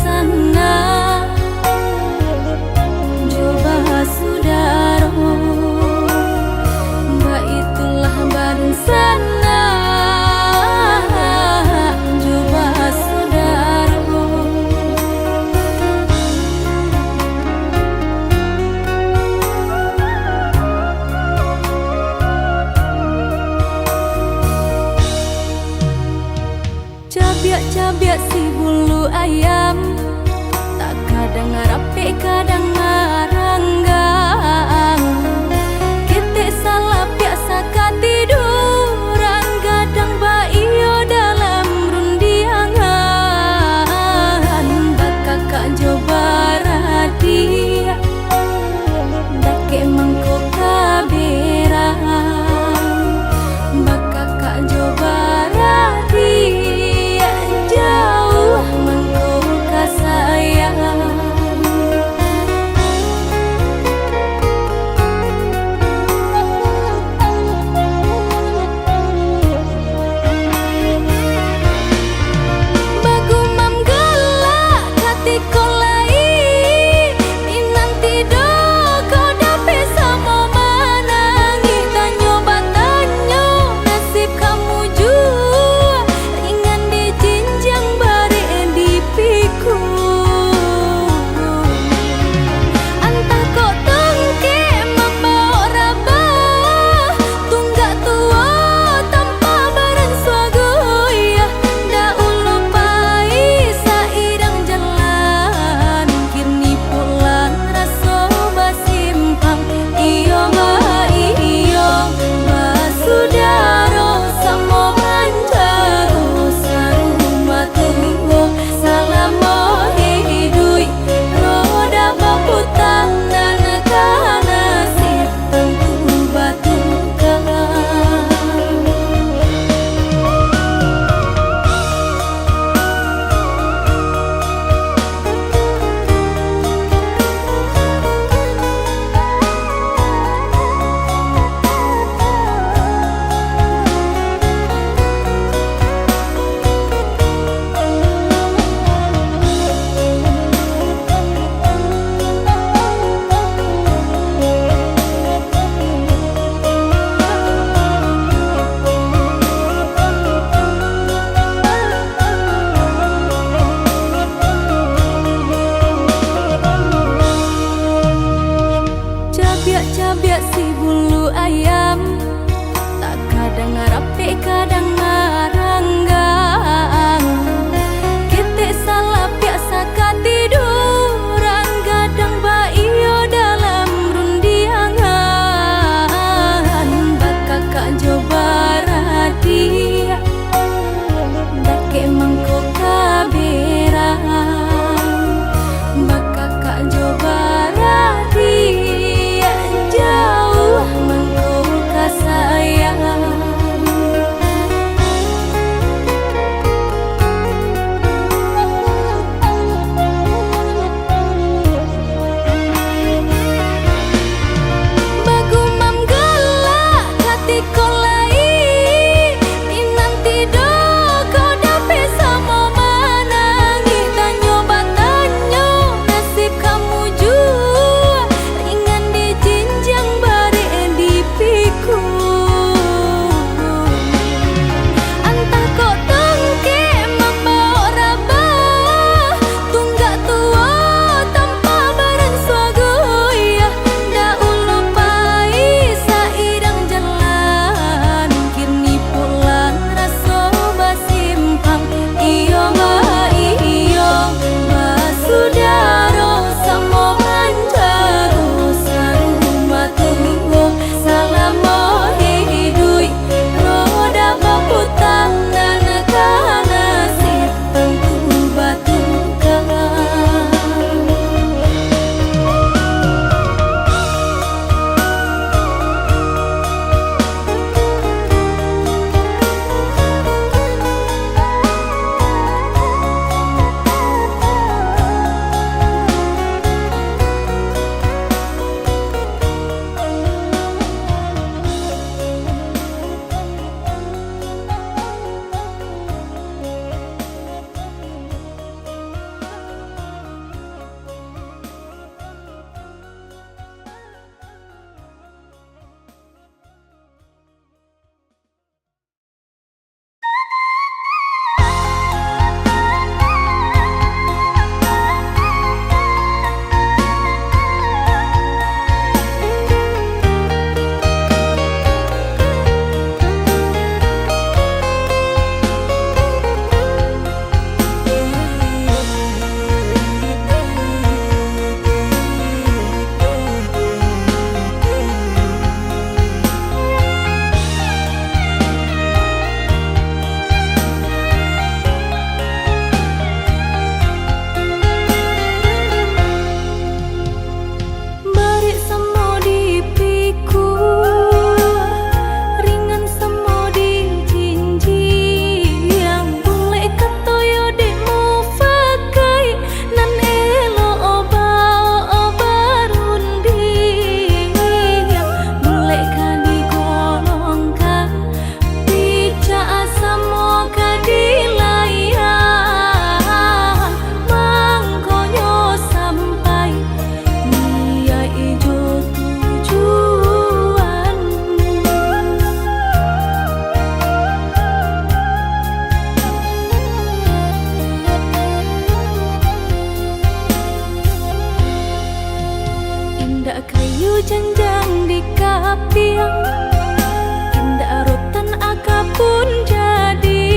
sana, coba sudaro, baitulah badung sana, coba sudaro. Cabiak-cabiak si bulu ayam, Piang Tindak rotan akapun jadi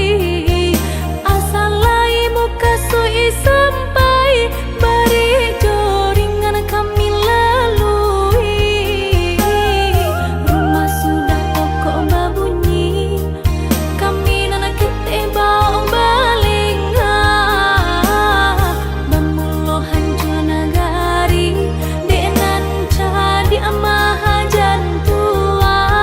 asal lai muka sui sampai bari joringan kami lalui. Rumah sudah pokok babunyi kami nana kete bau balinga bamulo hanjo nagari denan cadi amahajan tua.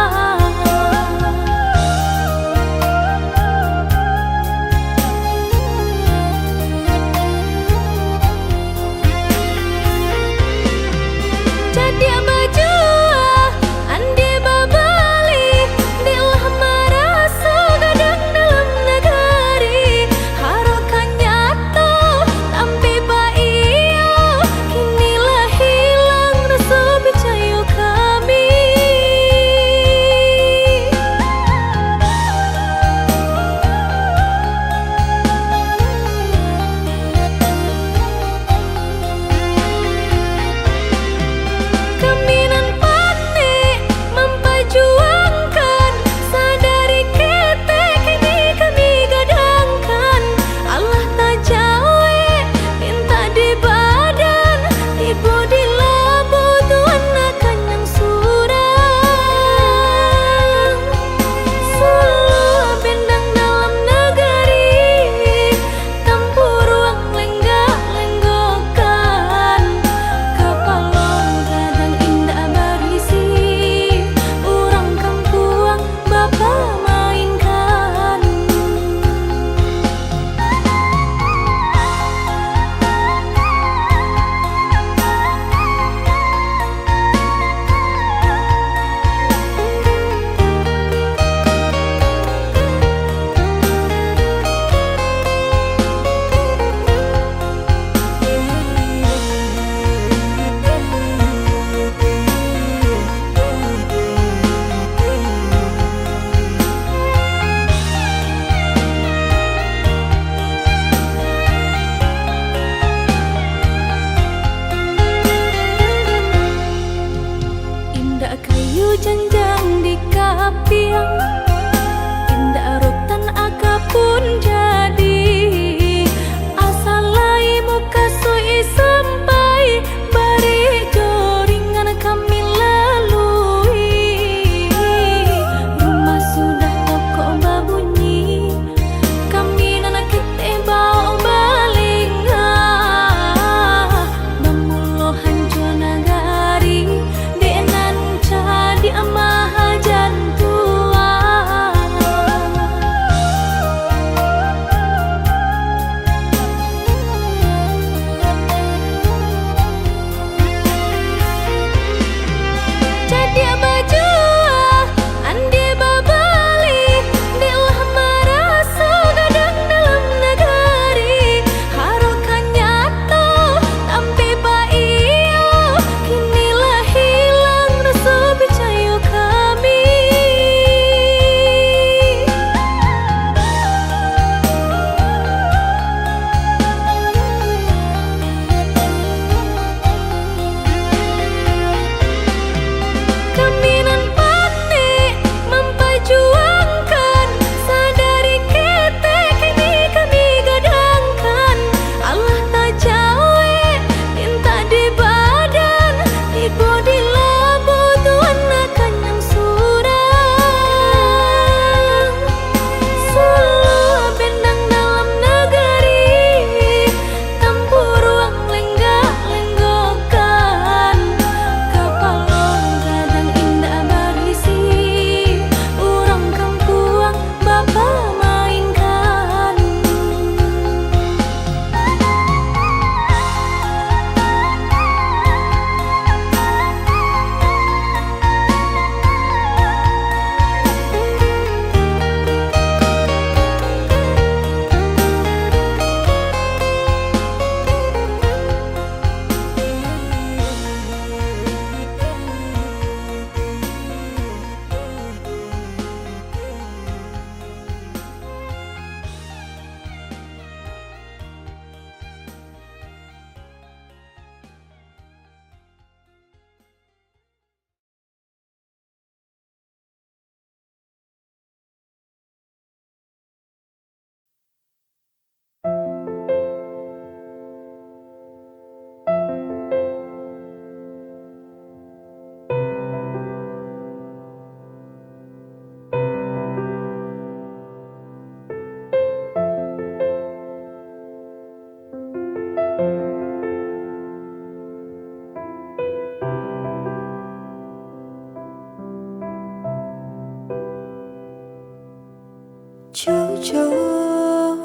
Jujur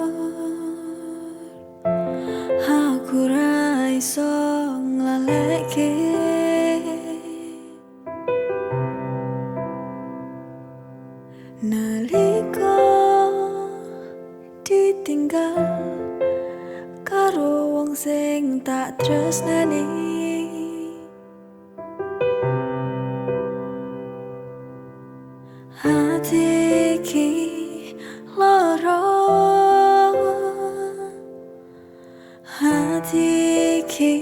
aku ra iso nglaleke. Nalika ditinggal karo wong sing tak tresnani, hati iki lara, hati iki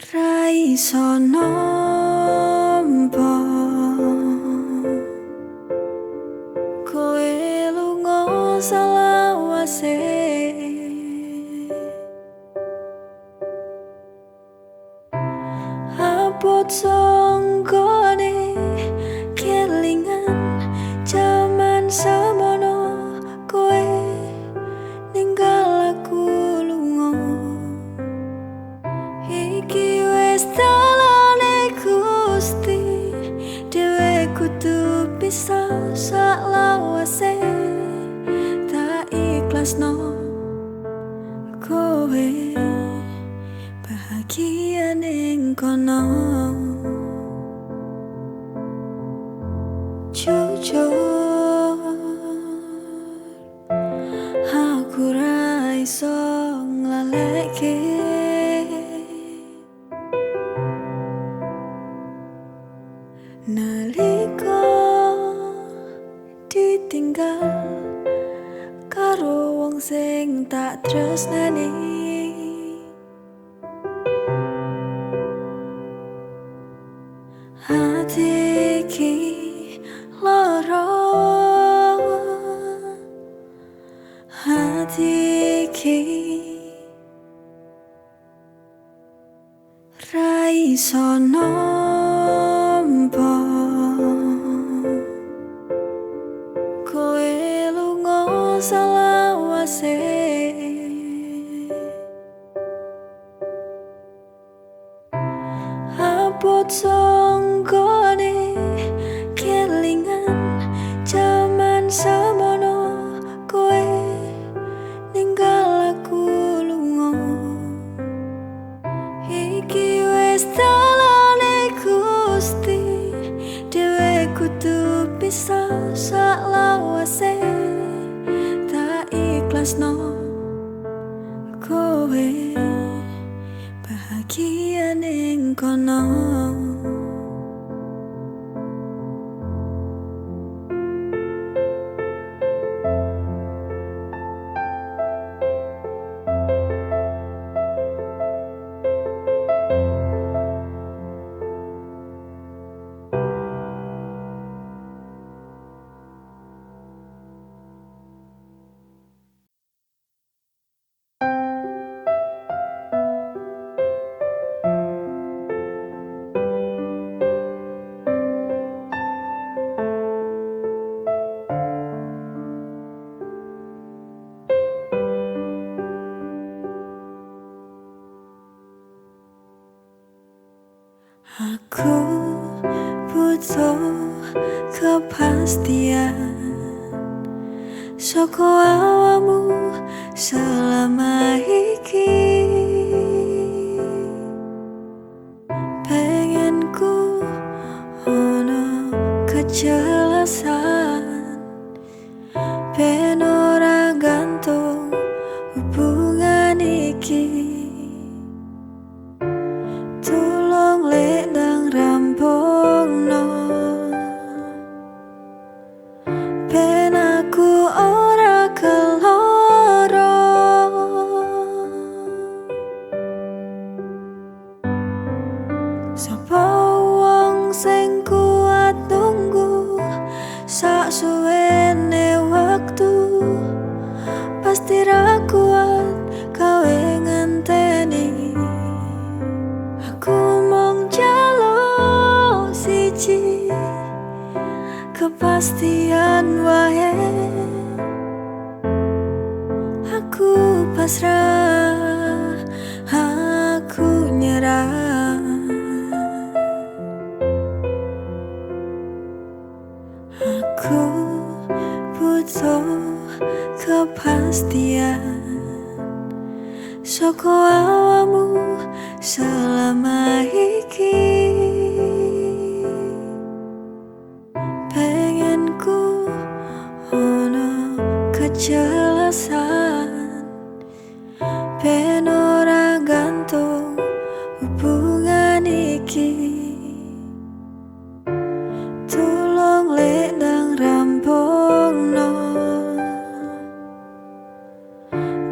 ra iso nampa. Kowe lunga selawase, abot songgone kelingan jaman semono kowe ninggal aku lunga. Iki wis dalane Gusti, dhewe kudu pisah saklawase. Tak ikhlasno kowe bahagia ning kono. Jujur aku ra iso nglaleke. Nalika ditinggal karo wong sing tak tresnani, hati iki lara, hati iki ra iso nampa. Kowe lunga selawase, abot songgone kelingan jaman semono kowe ninggal aku lunga. Iki wis dalane Gusti, dhewe kudu pisah saklawase. Tak ikhlasno kowe bahagia ning kono. Aku butuh kepastian saka awakmu selama iki. Pengen ku ono kejelasan, ben ora gantung hubungan iki. Tulung lek ndang rampungno, ben aku ora keloro. Sapa wong sing kuat nunggu sak suwene waktu, pasti ra kuat gawe ngenteni. Aku mung njaluk siji kepastian wae. Aku pasrah, aku nyerah. Aku kepastian saka awakmu selama iki. Pengen ku ono kejelasan, ben ora gantung hubungan iki. Tulung lek ndang rampungno,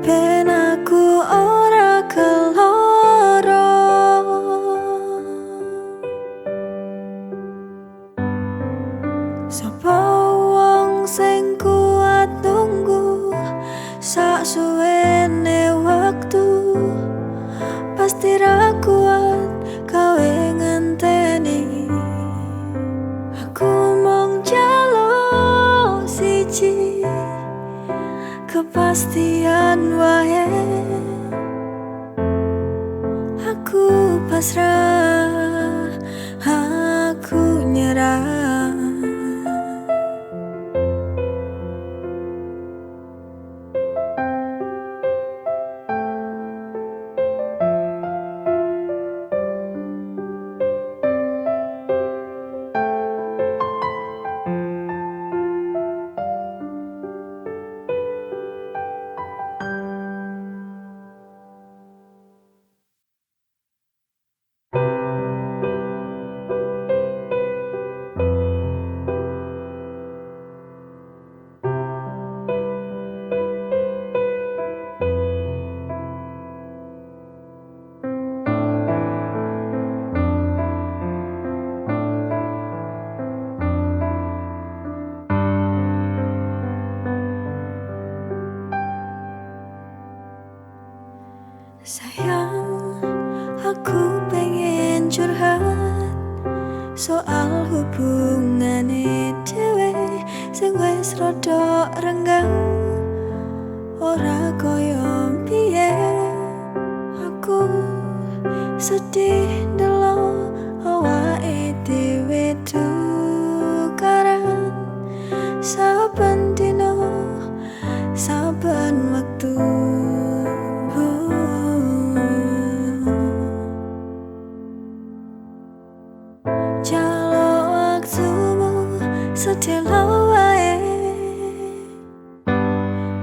ben aku ora keloro. Sapa wong sing kuat nunggu sak suwene waktu, pasti ra kuat gawe ngenteni. Aku mung njaluk siji kepastian wae. Aku pasrah, aku nyerah. Sayang, aku pengen curhat soal hubungane dhewe sing wis rada renggang, ora koyo biyen. Aku sedih ndelok awake dhewe tukaran saben dina, saben wektu. Jaluk waktumu sedelo wae,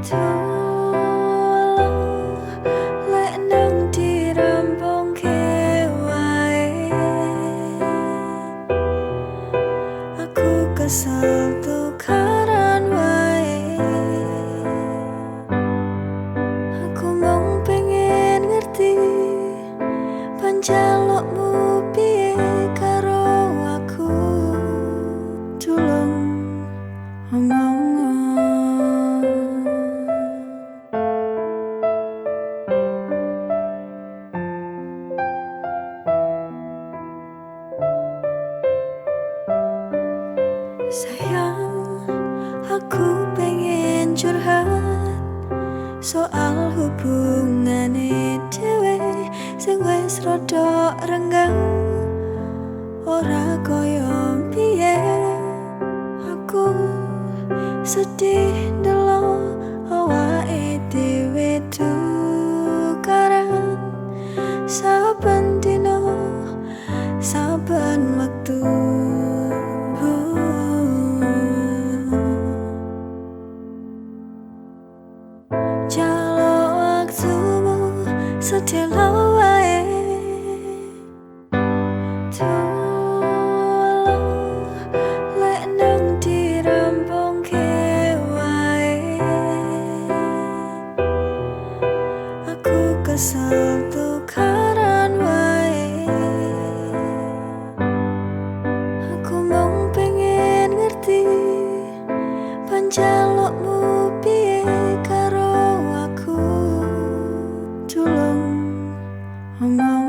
tulung lek nang dirampungke wae. Aku kesel tukaran wae. Aku mung pengen ngerti panjalukmu piye karo aku. Tulung omong. Sayang, aku pengen curhat soal hubungane dhewe sing wis rada renggang, ora koyo biyen. Aku sedih ndelok awake dhewe tukaran saben dina, saben wektu. Jaluk waktumu sedelo wae, tulung lek nang dirampungke wae. Aku kesel tukaran wae. Aku mung pengen ngerti panjalukmu piye karo aku. Tulung omong.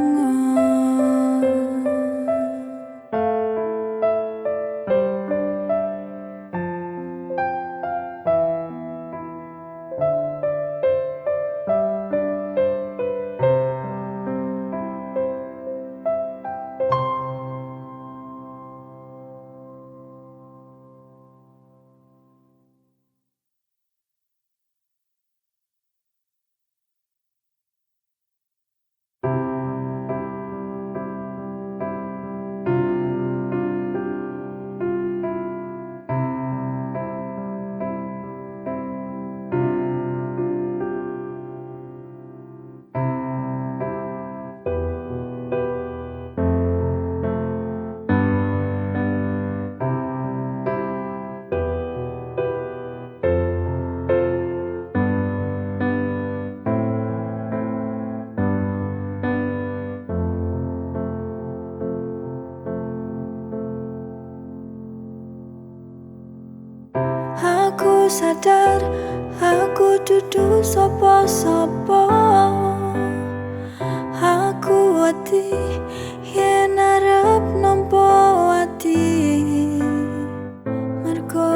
sadar aku dudu sapa-sapa. Aku wedi yen arep nampa ati, mergo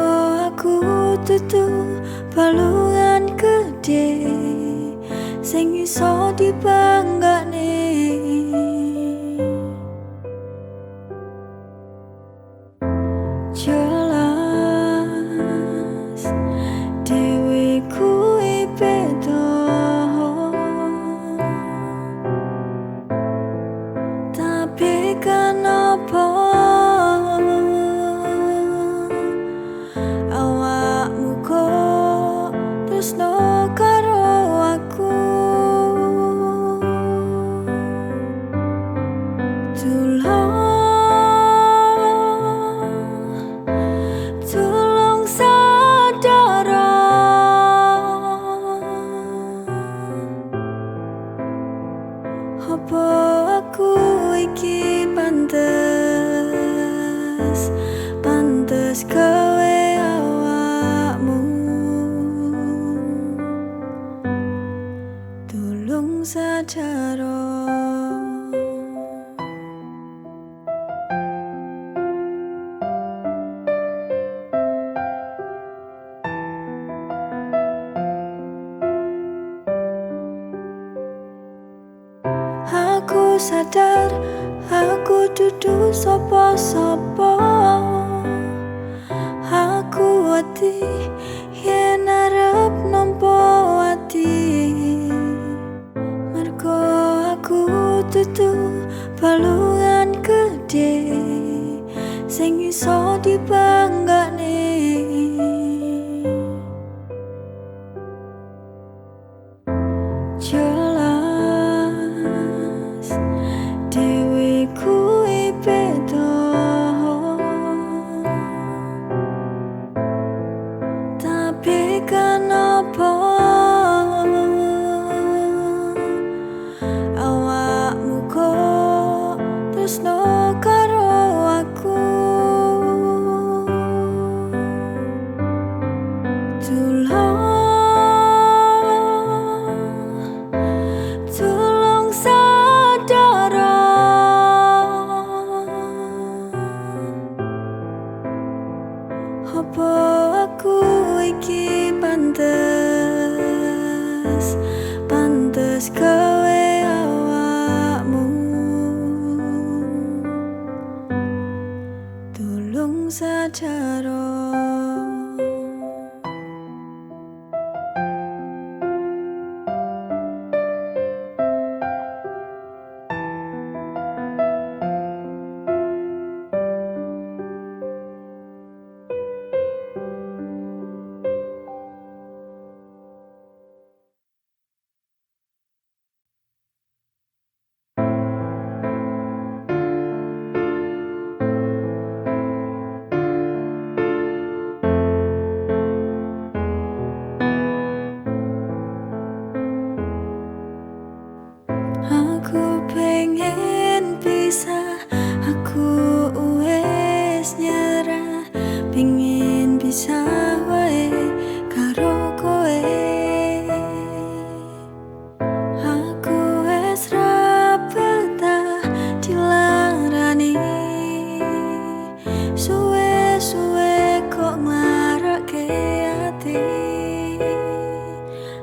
aku dudu balungan gedhe sing iso dibanggakne. Jelas dhewe kuwi beda, tapi kenapa awakmu kok tresno karo aku? Tulung sadar, apa aku iki pantes, pantes gawe awakmu? Tulung sadar. Aku sadar aku dudu sapa-sapa. Aku wedi yen arep nampa ati, mergo aku dudu balungan gedhe sing iso dibanggakne. Jelas dhewe kuwi beda, tapi kenapa awakmu kok tresno karo aku? Tulung sadar, apa aku iki pantes, pantes gawe awakmu? Tulung sadar. Aku pengen bisa, aku wes nyerah, pengen bisa wae karo kowe. Aku wes ra betah dilarani, suwe-suwe kok nglarake ati.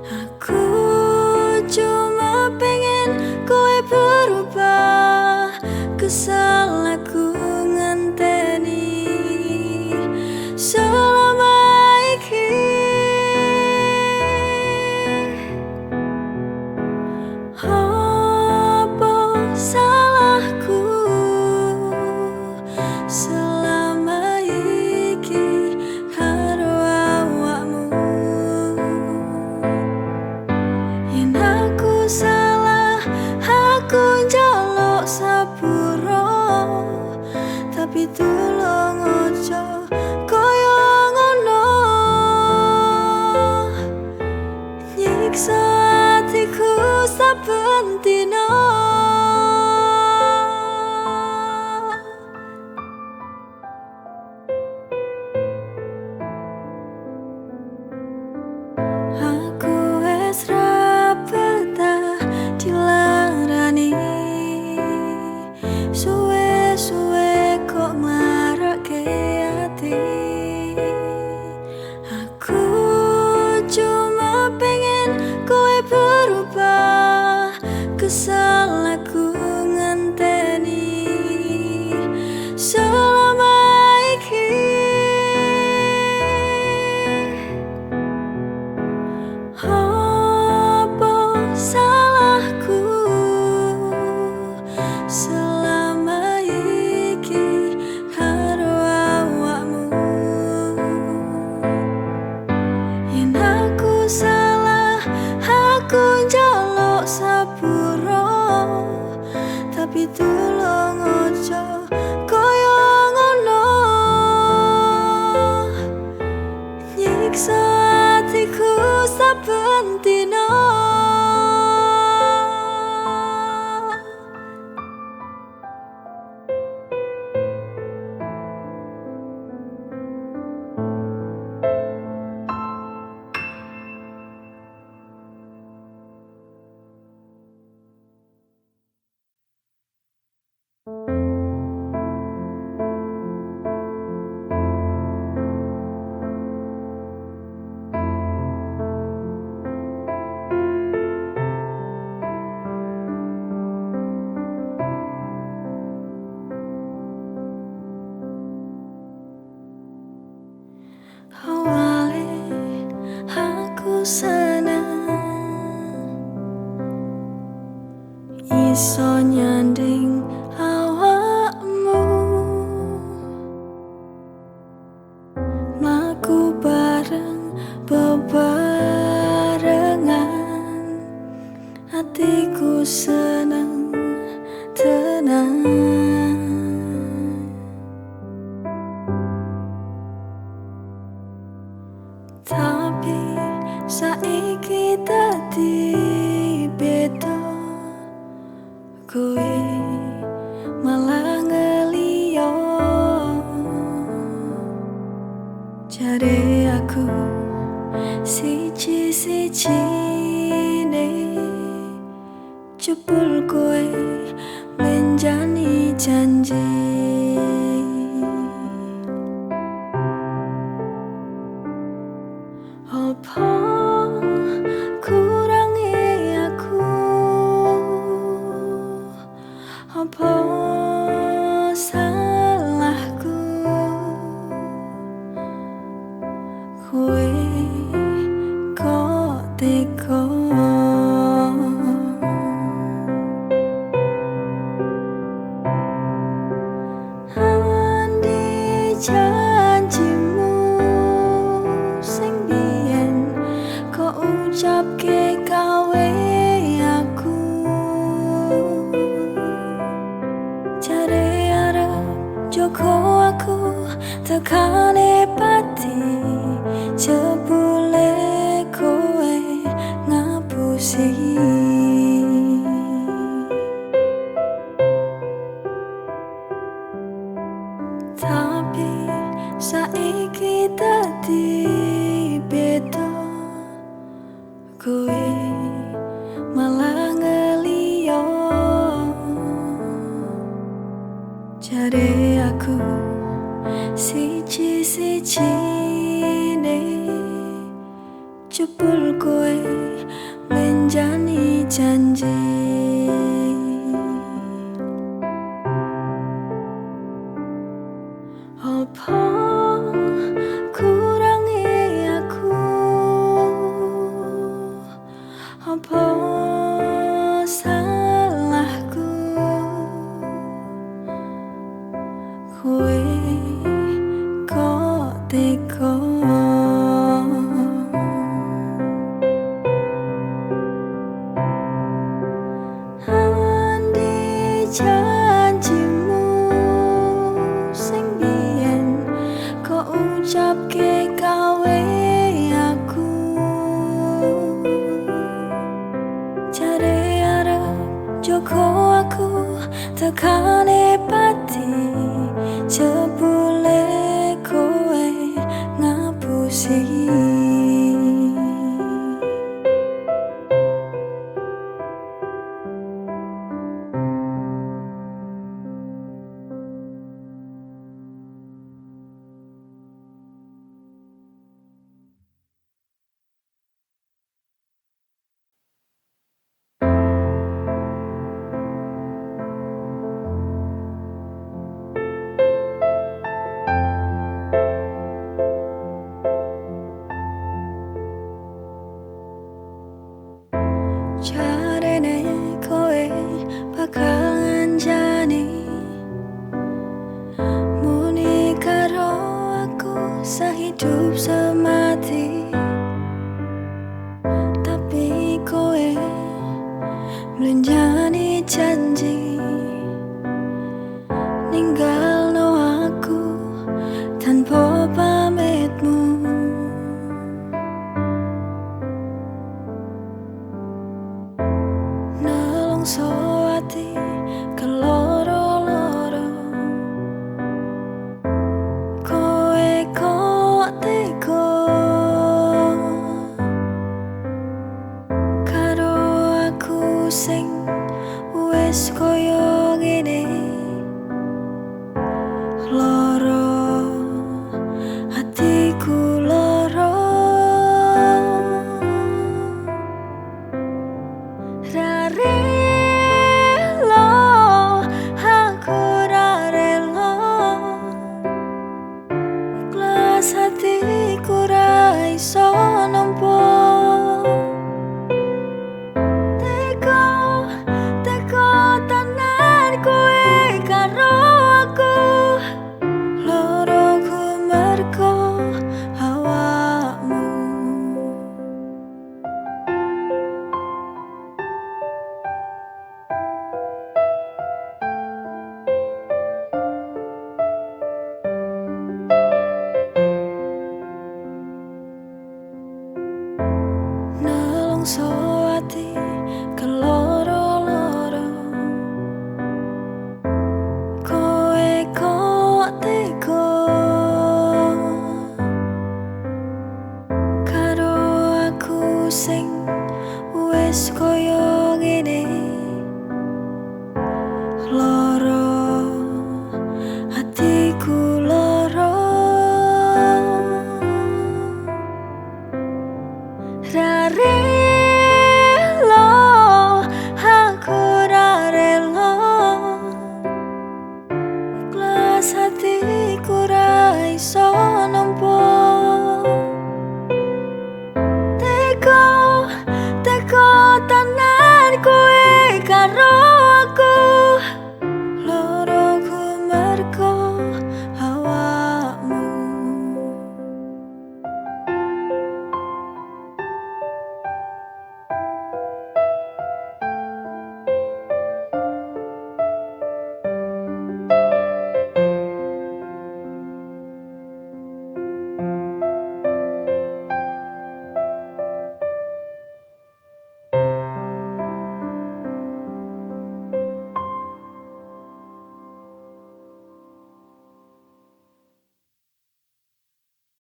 Aku cuma pengen kowe berubah, kesal aku ngenteni selama iki. Apa salahku selama iki karo awakmu? Yen aku salah, aku njaluk sepuro, tapi tulung ojo koyo ngono. Nyiksa atiku saben dina. Tapi tulung ojo koyo ngono, nyiksa atiku saben dina. Awale aku seneng iso nyanding awakmu, mlaku bareng bebarengan, atiku seneng tenang. Tapi saiki dadi beda, kowe malah ngeliyo. Jare aku siji-sijine, jebul kowe mlenjani janji. Apa kurange aku, apa salahku, kowe kok tega. Andi janjimu sing biyen kok ucapke gawe aku, jare arep jogo aku tekane pati, jebule kowe ngapusi. Tapi saiki dadi beda, kowe malah ngeliyo. Jare aku siji-sijine, jebul kowe mlenjani janji. Apa kurange aku, apa salahku, kowe kok tega. Andi janjimu sing biyen kok ucapke gawe aku, jare arep jogo aku tekane pati, jebule kowe ngapusi. Jarene kowe bakal nganjani, muni karo aku sahidup semati. Tapi kowe mlenjani janji, Nelongso ati keloro-loro. Kowe kok tega karo aku sing wis koyo ngene. Loro atiku loro. Ra rela, aku ra rela. Ikhlas hatiku ra iso nampa. Tega, tega tenan kowe karo aku. Loroku mergo awakmu. Nelongso ati keloro-loro. Kowe kok tega karo aku sing wis koyo ngene.